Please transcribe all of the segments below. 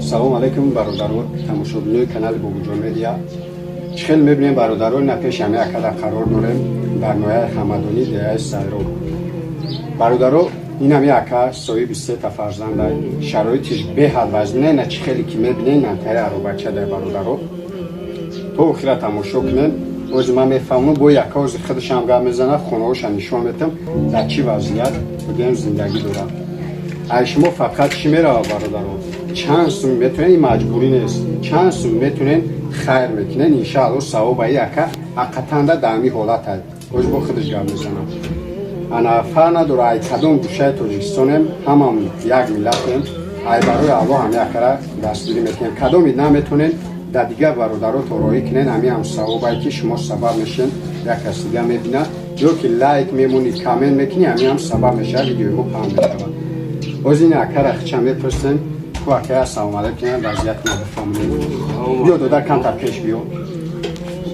Салом алейкум, бародаро, тамошобинои канали Бобуҷон Медиа. Чӣ хел мебинем, бародаро, на пеши ҳами акада қарор дорем дар ноҳияи Ҳамадонӣ, деҳаи Сайроб. Бародаро, ин ҳами ака соҳиби сета фарзанда, шароитиш беҳад вазне. На, чӣ хеле ки мебинем, нантари аробача дар. Бародаро, то охира тамошо кунем. Ози ман мефаҳмам, бо яка ози худашам гап мезанад, хонаҳоша нишон метам, дар чӣ вазъият бигӯем зиндагӣ дорад. Ай шумо фақат чӣ мерава, бародаро? Чанд сум метонен, ин маҷбурӣ нест, чанд сум метонен, хайр мекунен, иншаалло савобаи ака ҳаққатанда дар ҳамин ҳолат ай. Оз бо худаш гап мезанам. Ана, фарқ надора, ай кадом гӯшаи Тоҷикистонем, ҳамам як миллатем. Ай барои Аллоҳ ҳами акара дастгирӣ мекунем. Кадоми наметонен, дар дигар бародаро тороӣ кунен. Ҳами ҳам савобае, ки шумо сабаб мешен, як кас дига мебинад, ё ки лайк мемонӣ, коммент мекунӣ, ҳами ҳам сабаб мешавад, видеои мо паҳн мешавад. Боз ин акара хича мепурсем. Ку акая, ассалому алайкум, вазъияти ма бифаҳмонем. Биё, додар, камтар пеш биё.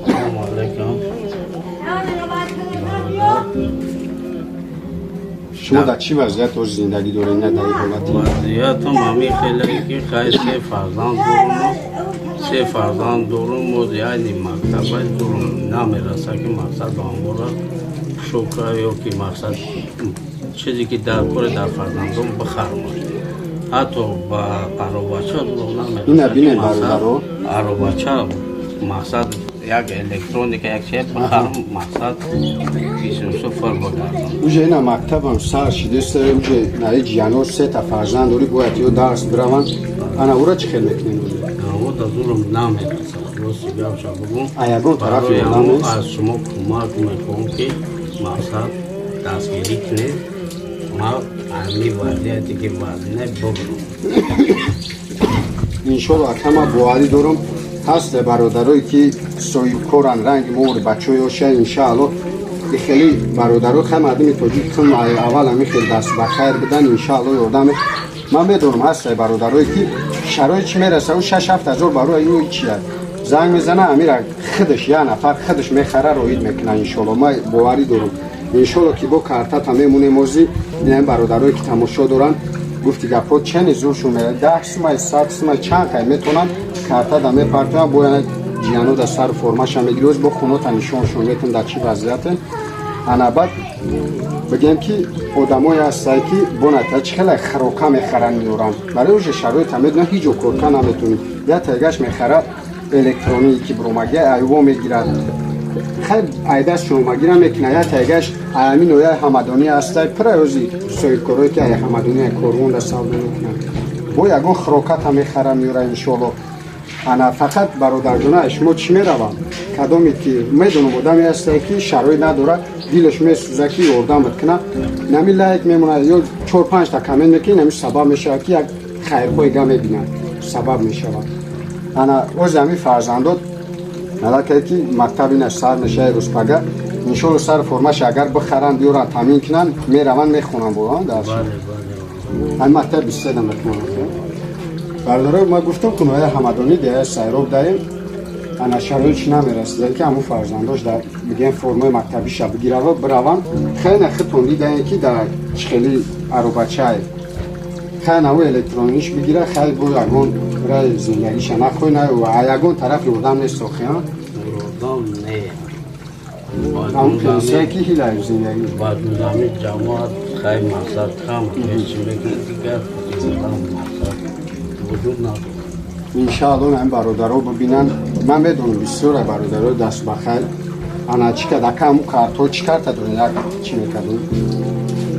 Салому алайкум. Шумо дар чӣ вазъият ҳозир зиндагӣ доред, на дар ин ҳолати? Вазъиятам ҳамин хеле, ки хай, се фарзанд дорум, се фарзанд дорум. Яъне мактаба дорум, намераса, ки мақсад ба амора шукра ё ки мақсад чизе ки дар кори дар фарзандон бихарам, ҳатто ба аробача. Ина бинед, бародаро. Аробача, мақсад, як электроника, як чиз бихарам, мақсад бисусу фур бигардам. Уже ина мактабам сар шидеста, уже наи ҷиянор сета фарзанд дорӣ, бояд ё дарс бираванд. Ана ура чӣ хел мекунем уже? Да зурам намераса, рости гапша бугум. А ягон тарафи Барои ёрдам ҳамо нест? Аз шумо кӯмак мехоҳам, ки мақсад дастгирӣ кунед, ма ҳамин вазъияте ки вазъине бубурам. Иншолло, акама, боварӣ дорам, ҳаст бародарое, ки соҳибкоранд, ранги мо бачаҳои оша. Иншаалло, хеле бародаро, хай, мардуми тоҷик хун аввал ҳами хел даст ба хайр будан. Иншаалло, ёрдаме ман медонам, ҳаст бародарое, ки шароит чӣ мераса, ӯ 6-7 ҳазор барои ӯ чия, занг мезана, амира худаш як нафар худаш мехара, роид мекуна. Иншолло, ман боварӣ дорам, иншолло, ки бо картата мемонем. Ози ин бародарое, ки тамошо доранд, гуфти гапҳо чени зуршон, 10 сумай, 100 сумай, чанд қай метонанд, картада мепартоянд, бояд ҷияно да сару формаша мегири. Оз бо хунота нишоншон метон, дар чӣ вазъиятен. Ана, баъд бигем, ки одамое ҳастанд, ки боната чӣ хеле хирока мехаранд, меоранд, барои уже шароита медонанд, ҳеҷ ҷо корка наметонӣ. Як тайгаш мехара, электронии ки буромагия айво мегирад, хай, айдастшон омагира мекунад. Як тайгаш аями нояи Ҳамадонӣ ҳастай, пура ози соҳибкорое, ки ай Ҳамадонӣ корвонда савдо мекунанд, бо ягон хироката мехара, меора, иншоалло. Ана, фақат, бародарҷона, шумо чӣ меравам? Кадоме ки медонам, одаме ҳастае, ки шароит надорад, дилаш месӯзад, ки ёрдамат кунад, нами лайк мемонад ё чор панҷта коммент мекунӣ, нами сабаб мешавад, ки як хайрхоҳи га мебинад, сабаб мешавад. Ана, ози ҳамин фарзандот аллакай ки мактаб ина сар мешавад рӯзпага, иншолло, сар формаша агар бихаранд, биёранд, таъмин кунанд, мераванд, мехонанд бо дарс. Ҳамин мактаб 23 мехонанд. Бародаро, ма гуфтам, ки нояи Ҳамадонӣ, деҳаи Сайроб даем. Ана, шароитш намерасида, ки ҳамун фарзандош дар бигем формаи мактабиша бигирава, бираванд. Хеле худтон дидаем, ки дар чӣ хели аробачае. Хай, наву электрониш бигира, хай, бо ягон раи зиндагиша нахоҳ на, ягон тараф ёрдам нест охи? Ёрдам не. Ҳамун пенсия, ки ҳилай зиндагӣ. Ба ҷузами ҷамоат, хай, мақсад кам пеш мекунад, дигар ёрдам, мақсад, вуҷуд надорад. Иншаалло, ҳамин бародаро бибинанд. Ман медонам, бисёре бародаро даст ба хайр. Ана, чӣ кард ака, ҳамун картҳо чӣ карта дорем, як чӣ мекардем,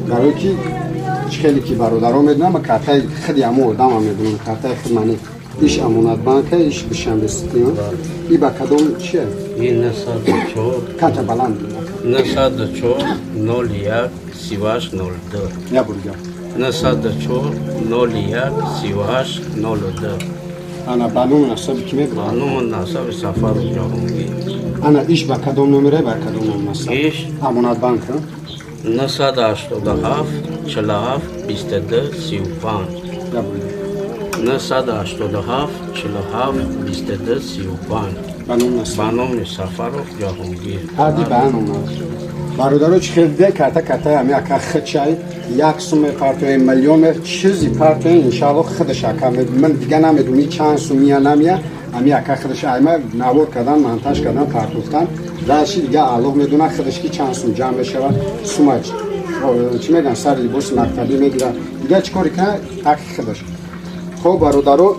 барое ки чӣ хеле ки бародаро медонам, ман картаи худи ҳамун одама медонам, картаи худ мани иш Амонатбанка, иш Душанбе Сити. И ба кадом чия? Ин 904. Карта баланд. 904 01 38 02. Я бургам. 904 01 38 02. Ана, ба ному насаби ки мебурам? Ба ному насаби Сафару Ҷаҳонгир. Ана, иш ба кадом номере, ба кадом ному насаб? Иш? Амонатбанка. 987 47 22 35. Я бургам. 987 47 22 35. Ба ному насаб. Ба номи Сафаров Ҷаҳонгир. Ҳарди ба ном. Бародаро, чӣ хел дида, карта картаи ҳами ака хичай. 1 сум мепартоем, миллион, чизи партоем, иншаалло худаш ака. Ман дига намедонӣ чанд сум мия намия. Ами ака худаш айма навор кардан, монтаж кардан, партофтан. Дальше дига Аллоҳ медона худаш, ки чанд сум ҷамъ мешавад. Сума чӣ мегӯян, сари либоси мактабӣ мегирад, дига чӣ коре кунад, ҳаққи худаш. Хоб, бародаро,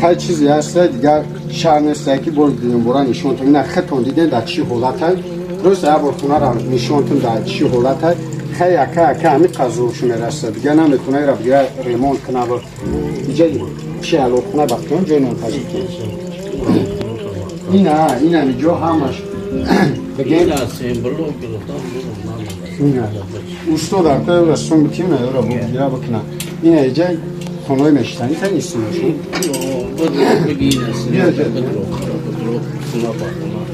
хай, чизе ҳаста, дигар шаҳр несте, ки бори дуюмбора нишонтон. Ина худтон диден, дар чӣ ҳолатай. Просто як бор хонаро нишонтон, дар чӣ ҳолатай. Хай, ака ҳами қазошу мераса, дига наметона ира бигира, ремонт кунава. Иҷа чи аловхона бахтон, ҷои нонпазӣ. Ина, инами ҷо ҳамаш бигем. Ина устод арка сум битим, ра бигира бикуна. Ина иҷа хонаи мештанӣ та нистимошон.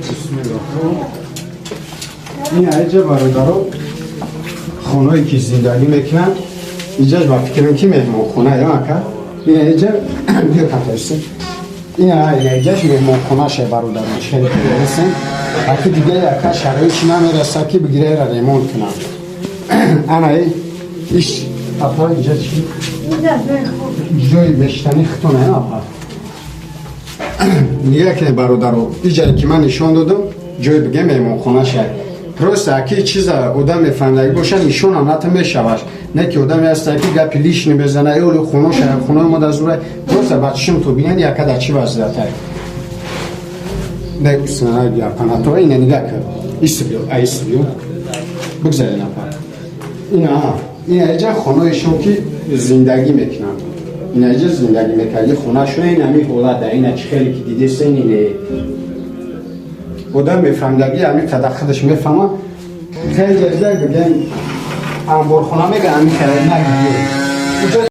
Бисмиллоҳ. Ина иҷа, бародаро, хонаое ки зиндагӣ мекунанд. Иҷаш ба фикрам, ки меҳмонхона ё ака. Ина иҷа биё катоси. Ина иҷаш меҳмонхонаше, бародарон, хеле ҳастем. Аки дига яка шароити намераса, ки бигира, ира ремонт кунам. Ана иш, апа, иҷа чи ҷои мештани хитона, апа? Нига кунед, бародаро, иҷае ки ман нишон додам, ҷои биге меҳмонхонаша. Просто аки чиза одам мефаҳмидаги боша, нишонам ната мешаваш. Не ки одаме ҳаста, ки гапи лишний мезана, эоли хоноша, хонаи мо дар зура. Просто ба чишмто бинед, яка дар чӣ вазъиятай. Апанато ина нига кар, истибиё, аистибиё, бигзарен, апа. Ина иҷа хонаишон, ки зиндагӣ мекунанд. Ина иҷа зиндагӣ мекарди, хонашон ин ҳами ҳолат. Ина чӣ хеле ки дидеса, ине одам мефаҳмидаги, ҳами қадар худаш мефаҳма. Хеле ҷазда бигем, анборхона мега, ҳами хеле нагиди.